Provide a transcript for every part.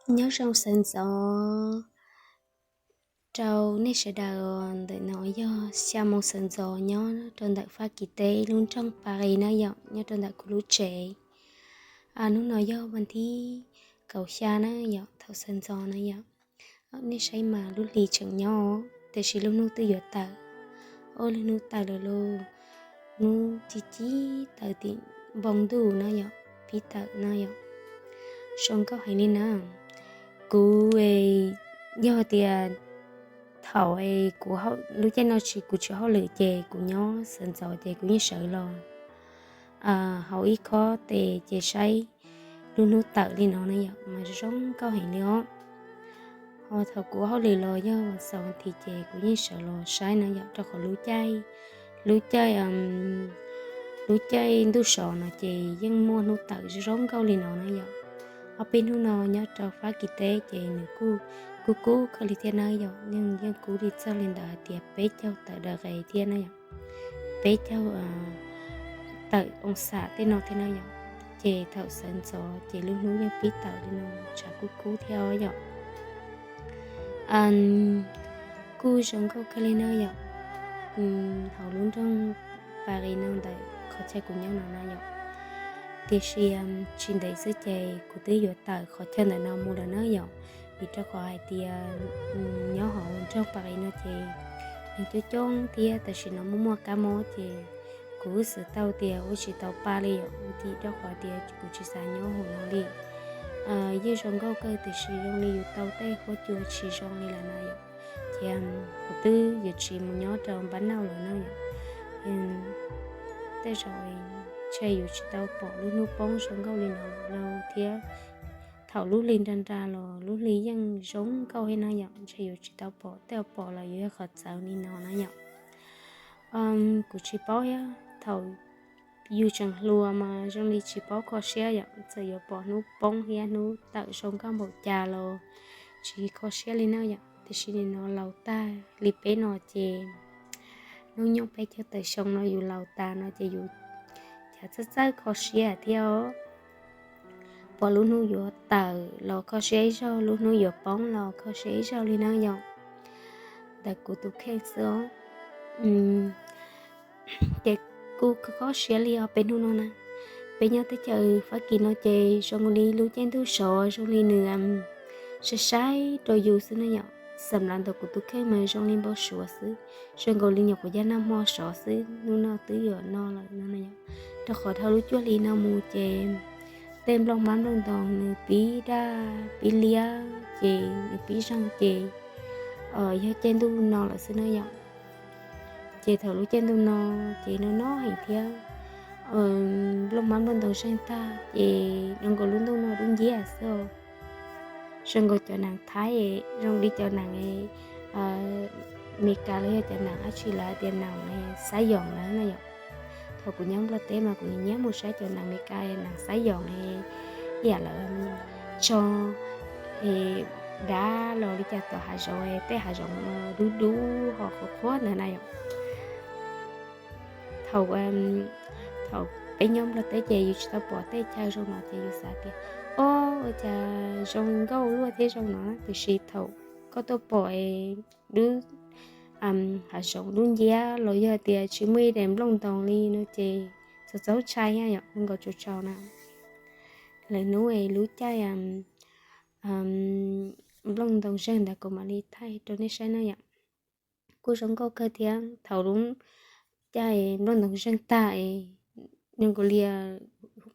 Nyob zoo sawv ntxov rau nej sawv daws. Ntawm no yog xya moo sawv ntxov nyob rau ntawm Fab Kis teb lub nroog Pas Qis na yom, nyob rau ntawm kuv lub tsev. Hnub no yog vas thib kaum xya na yom, thaum sawv ntxov na yom. Nej saib mas lub hli tseem nyob, tiam sis lub hnub twb yuav tawm. Ob lub hnub tawm lawm lauj, hnub ci ci tawm tim npoo ntuj no yom, pib tawm no yom. Zoo nkauj heev li na. Kuv, yog tias thaum kuv lub caij no tsis, kuv tsis hauj lwm ces kuv nyob sawv ntxov ces kuv yeej sawv los haus ib khob tes ces saib lub hnub tawm li no na yom, mas zoo nkauj heev li os. Ho thaum kuv hauj lwm los yog vas xaum vas thiv ces kuv yeej sawv los saib na yom, rau qhov lub caij, lub caij, lub caij ntuj sov no ces yeej muaj hnub tawm zoo nkauj li no na yom. Ob peb hnub no nyob rau Fab Kis teb ces nws kuj kub kub kawg li thiab na yom, yeej yeej kub li txog li ntawd hais tias peb caug tawm daws qe thiab na yom, peb caug tawm oo xam tej no thiab na yom. Ces thaum sawv ntxov ces lub hnub yeej pib tawm li no, tshav kub kub thiab os yom. Kuj zoo nkauj kawg li na yom, hauv lub nroog Pas Qis no ntawm qhov chaw kuv nyob no na yom. Tiam sis tsis ntev xwb ces kuv twb yuav tawm qhov chaw ntawm no mus lawm na yom, vim rau qhov hais tias nyob hauv nroog Pas Qis no ces neeg coob coob thiab tam sim no muaj muaj kab mob ces kuv xav tau tias ua tsis tau pa li yom, vim rau qhov tias kuv tsis xav nyob hauv no li. Yeej zoo nkauj kawg tiam sis zoo li yus tau tej huab cua tsis zoo li lawm na yom. Ces kuv twb yuav tsis mus nyob rau npab nauj lawm na yom. Tej zaum ntshe yus tsis tau pom lub hnub poob zoo nkauj li no lawm thiab. Thaum lub hli nra nra los lub hli yeej zoo nkauj thiab na yom, ntshe yus tsis tau pom, tej zaum pom los yuav yog qhov txawv li no na yom. Kuv tsis paub thiab, thaum yus tseem hluas mas zoo li tsis paub kho siab yom, txawm yuav pom hnub poob thiab hnub tawm zoo nkauj npaum cas los tsis kho siab li na yom. Tiam sis nim no laus tag li peb no ces hnub nyoog peb caug tawm xyoo no yus laus tas no ces yus cav txawj txawj kho siab thiab os. Pom lub hnub yuav tawm los kho siab ib zaug, lub hnub yuav poob los kho siab ib zaug li na yom. Ntawm kuv tus kheej xwb os. Ces kuj kho siab li os peb hnub no na. Peb nyob teb chaws Fab Kis no ces zoo li lub caij ntuj sov zoo li nws saib saib rau yus xwb na yom. Xam las ntawm kuv tus kheej mas zoo li npau suav xwb, zoo nkaus li nyuam qhuav yog nag hmo sov xwb, hnub no twb yuav no lawm no na yom. Rau qhov dhau lub cuaj hli no mus ces tej nplooj hmab nplooj ntoo nws pib daj pib liab ces nws pib zeeg ces yog caij ntuj no lawm xwb na yom. Ces thaum lub caij ntuj no ces no no heev thiab, nplooj hmab nplooj ntoo zeeg tag ces zoo nkaus lub ntuj no dub nciab xwb. Zoo nkaus cov neeg Thaib, zoo li cov neeg Amelikas los yog cov neeg dab tsi lawv hais tias neeg Xab Yoos lawm na yom. Thaum kuv nyob Nplog teb mas kuv nyiam mus saib cov neeg Amelikas neeg Xab Yoos, ib yam lawv tso dav los li cas tom hav zoov, tej hav zoov dub dub ho qhuav qhuav ntawd na yom. Thaum, thaum peb nyob Nplog teb ces yus tsis tau pom tej chaw zoo no ces yus xav tias, o, ua cas zoo nkauj luaj thiab zoo no, tiam sis thaum koj tuaj pom dub, hav zoov dub nciab los yog tias tsis muaj ib daim nplooj ntoo li no ces txaus txaus ntshai thiab yom, zoo nkaus tsaus tsaus na. Lwm hnub lub caij nplooj ntoo zeeg ntawd kuv mam li thaij rau nej saib na yom. Kuj zoo nkauj kawg thiab, thaum lub caij nplooj ntoo zeeg tag, zoo nkaus li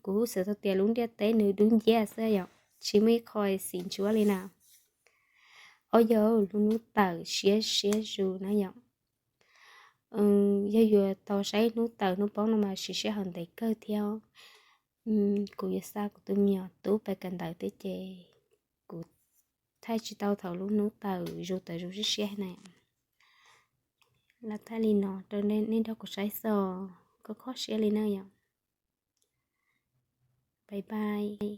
kuv xav tau tias lub ntiaj teb nws dub nciab xwb yom, tsis muaj ib qho xim ntsuav li na. Ob, yog lub hnub tawm siab siab zus na yom. Yog yuav tau saib hnub tawm hnub poob no mas siv sij hawm ntev kawg thiab. Kuv yuav xa kuv tus me nyuam tub pais kawm ntawv thiab ces kuv thaij tsis tau thaum lub hnub tawm zus tawm zus siab siab na. Los thaij li no rau nej nrog kuv saib xwb, kho kho siab li na yom. Bye bye.